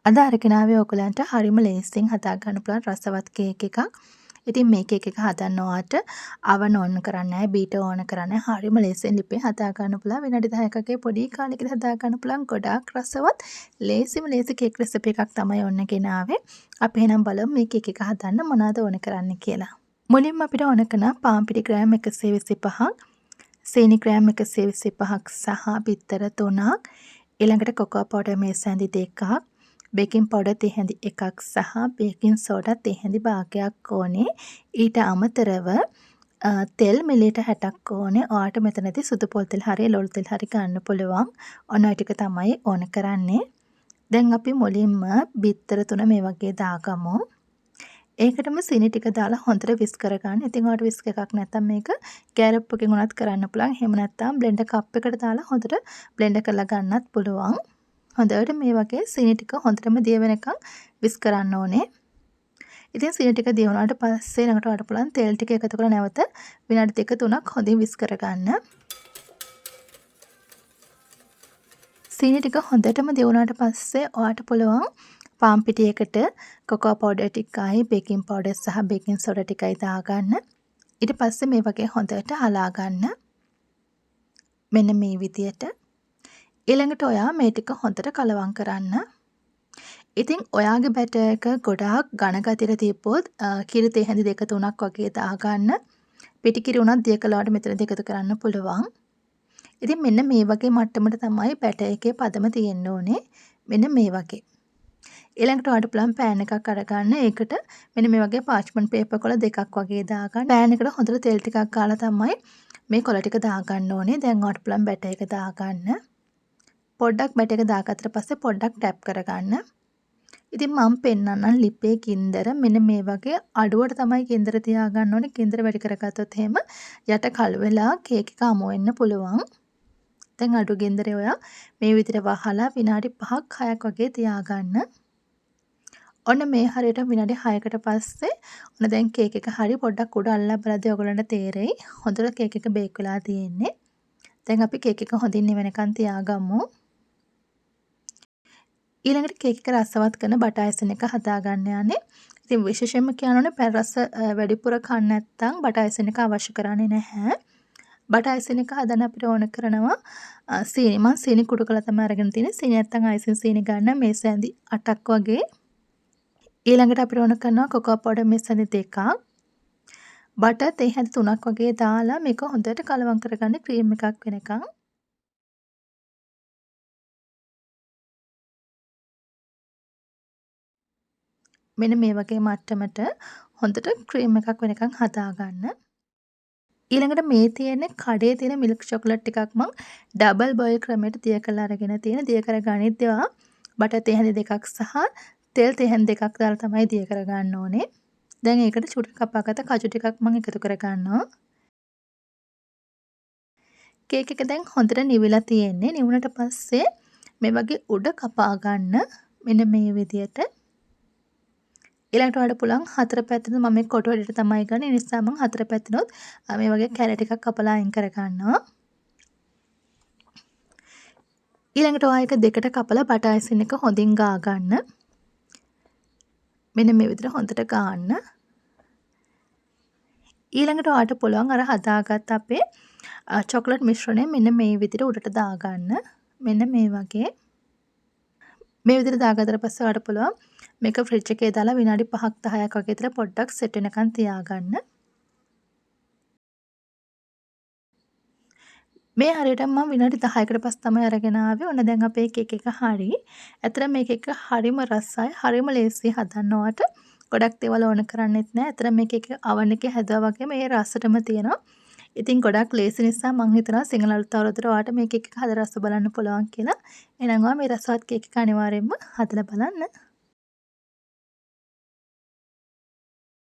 අද අරගෙන ආවේ ඔයගලන්ට හරිම ලේසියෙන් හදා ගන්න පුළුවන් රසවත් කේක් එකක්. ඉතින් මේ කේක් එක හදන්න ඔයාට අවන් ඕන කරන්නේ නැහැ, බීටර් ඕන කරන්නේ නැහැ. හරිම ලේසියෙන් ලිපේ හදා ගන්න පුළුවන්. විනාඩි 10ක වගේ පොඩි කාලයකදී හදා ගන්න පුළුවන් ගොඩාක් රසවත් ලේසිම ලේසි කේක් රෙසිපි එකක් තමයි ඔන්න ගෙනාවේ. අපි එහෙනම් බලමු මේ කේක් එක හදන්න මොනවද ඕන කරන්නේ කියලා. මුලින්ම අපිට ඕන කරන පාන් පිටි ග්‍රෑම් 125ක්, සීනි ග්‍රෑම් 125ක් සහ බිත්තර 3ක්, ඊළඟට කොකෝ පවුඩර් මේස හැඳි 2ක්, බේකින් පවුඩර් තේ හැඳි 1ක් සහ බේකින් සෝඩා තේ හැඳි භාගයක් ඕනේ. ඊට අමතරව තෙල් මිලිලීටර් 60ක් ඕනේ. ඔයාට මෙතනදී සුදු පොල් තෙල් හරි එළවලු තෙල් හරි ගන්න පුළුවන්. ඔන්න ඔය ටික තමයි ඕන කරන්නේ. දැන් අපි මුලින්ම බිත්තර 3 මේ වගේ දාගමු. ඒකටම සීනි ටික දාලා හොඳට විස්ක් කරගන්න. ඉතින් ඔයාලට විස්ක් එකක් නැත්තම් මේක ගෑරප්පකින් වුණත් කරන්න පුළුවන්. එහෙම නැත්තම් බ්ලෙන්ඩර් කප් එකට දාලා හොඳට බ්ලෙන්ඩර් කරලා ගන්නත් පුළුවන්. හොඳට මේ වගේ සීනි ටික හොඳටම දිය වෙනකන් විස්ක් කරන්න ඕනේ. ඉතින් සීනි ටික දිය වුණාට පස්සේ ළඟට ඔයාලට පුළුවන් තෙල් ටික එකතු කරලා නැවත විනාඩි 2-3ක් හොඳින් විස්ක් කරගන්න. සීනි ටික හොඳටම දිය වුණාට පස්සේ ඔයාලට පුළුවන් පාන් පිටියකට කොකෝ පවුඩර් ටිකයි බේකින් පවුඩර් සහ බේකින් සෝඩා ටිකයි දාගන්න. ඊට පස්සේ මේ වගේ හොඳට හලා ගන්න. මෙන්න මේ විදියට. ඊළඟට ඔයා මේ ටික හොඳට කලවම් කරන්න. ඉතින් ඔයාගේ බැටර් එක ගොඩාක් ඝන ගතියට තිබ්බොත් කිරි තේ හැඳි 2-3ක් වගේ දාගන්න. පිටි කිරි උනත් දිය කළාට ඔයාලට මෙතනදී එකතු කරන්න පුළුවන්. ඉතින් මෙන්න මේ වගේ මට්ටමට තමයි බැටර් එකේ පදම තියෙන්න ඕනේ. මෙන්න මේ වගේ. ඊළඟට ඔයාලට පුළුවන් පෑන් එකක් අරගන්න. ඒකට මෙන්න මේ වගේ පාර්ච්මන්ට් පේපර් කොළ 2ක් වගේ දාගන්න. පෑන් එකට හොඳට තෙල් ටිකක් ගාලා තමයි මේ කොළ ටික දාගන්න ඕනේ. දැන් ඔයාලට පුළුවන් බැටර් එක දාගන්න. පොඩ්ඩක් බැටර් එක දාගත්තට පස්සේ පොඩ්ඩක් ටැප් කරගන්න. ඉතින් මම පෙන්නන්නම් ලිපේ ගින්දර මෙන්න මේ වගේ අඩුවට තමයි ගින්දර තියාගන්න ඕනේ. ගින්දර වැඩි කරගත්තොත් එහෙම යට කළු වෙලා කේක් එක අමු වෙන්න පුළුවන්. දැන් අඩු ගින්දරේ ඔයා මේ විදිහට වහලා විනාඩි 5ක් 6ක් වගේ තියාගන්න. ඔන්න මේ හරියට විනාඩි 6කට පස්සේ ඔන්න දැන් කේක් එක හරි පොඩ්ඩක් උඩ අල්ලලා බලද්දී ඔයගොල්ලන්ට තේරෙයි හොඳට කේක් එක බේක් වෙලා තියෙන්නේ. දැන් අපි කේක් එක හොඳින් නිවෙනකන් තියාගමු. ඊළඟට කේක් එක රසවත් කරන බටර් අයිසින් එක හදාගන්න යන්නේ. ඉතින් විශේෂයෙන්ම කියන්න ඕනේ පැන් රස වැඩිපුර කන්න නැත්නම් බටර් අයිසින් එක අවශ්‍ය කරන්නේ නැහැ. බටර් අයිසින් එක හදන්න අපිට ඕන කරනවා සීනි. මං සීනි කුඩු කරලා තමයි අරගෙන තියෙන්නේ. සීනි නැත්නම් අයිසින් සීනි ගන්න මේස ඇඳි 8ක් වගේ. ඊළඟට අපිට ඕන කරනවා කොකෝ පවුඩර් මේස ඇඳි 2ක්. බටර් තේ හැඳි 3ක් වගේ දාලා මේක හොඳට කලවම් කරගන්න ක්‍රීම් එකක් වෙනකන්. මෙන්න මේ වගේ මට්ටමට හොඳට ක්‍රීම් එකක් වෙනකන් හදාගන්න. ඊළඟට මේ තියෙන කඩේ තියෙන මිල්ක් චොකලට් ටිකක් මං ඩබල් බොයිල් ක්‍රමයට දිය කරලා අරගෙන තියෙන. දිය කරගනිද්දී ඔයා බටර් තේ හැඳි 2ක් සහ තෙල් තේ හැඳි 2ක් දාලා තමයි දිය කරගන්න ඕනේ. දැන් ඒකට චුටි කපාගත්ත කජු ටිකක් මං එකතු කරගන්නවා. කේක් එක දැන් හොඳට නිවිලා තියෙන්නේ. නිවුනට පස්සේ මේ වගේ උඩ කපා ගන්න මෙන්න මේ විදියට. ඊළඟට ඔයාලට පුළුවන් හතර පැත්තෙන් මම මේ කොටු වැඩට තමයි ගන්නේ. ඒ නිසා මං හතර පැත්තෙනුත් මේ වගේ කැල ටිකක් කපලා අයින් කරගන්නවා. ඊළඟට ඔයා එක දෙකට කපලා බටර් අයිසින් එක හොඳින් ගා ගන්න. මෙන්න මේ විදිහට හොඳට ගාන්න. ඊළඟට ඔයාලට පුළුවන් අර හදාගත්ත අපේ චොකලට් මිශ්‍රණය මෙන්න මේ විදිහට උඩට දාගන්න. මෙන්න මේ වගේ. මේ විදිහට දාගත්තට පස්සේ ඔයාලට පුළුවන් මේක ෆ්‍රිජ් එකේ දාලා විනාඩි 5ක් 10ක් වගේ විතර පොඩ්ඩක් සෙට් වෙනකන් තියාගන්න. මේ හරියටම මම විනාඩි 10කට පස්සේ තමයි අරගෙන ආවේ. ඔන්න දැන් අපේ කේක් එක හරි. ඇත්තටම මේ කේක් එක හරිම රසයි, හරිම ලේසියි හදන්න ඔයාට. ගොඩක් දේවල් ඕන කරන්නෙත් නෑ. ඇත්තටම මේ කේක් එක අවන් එකේ හැදුවා වගේම ඒ රසටම තියෙනවා. ඉතින් ගොඩක් ලේසි නිසා මං හිතනවා සිංහල අලුත් අවුරුද්දට ඔයාට මේ කේක් එක හදලා රස බලන්න පුළුවන් කියලා. එහෙනම් ඔයා මේ රසවත් කේක් එක අනිවාර්යයෙන්ම හදලා බලන්න.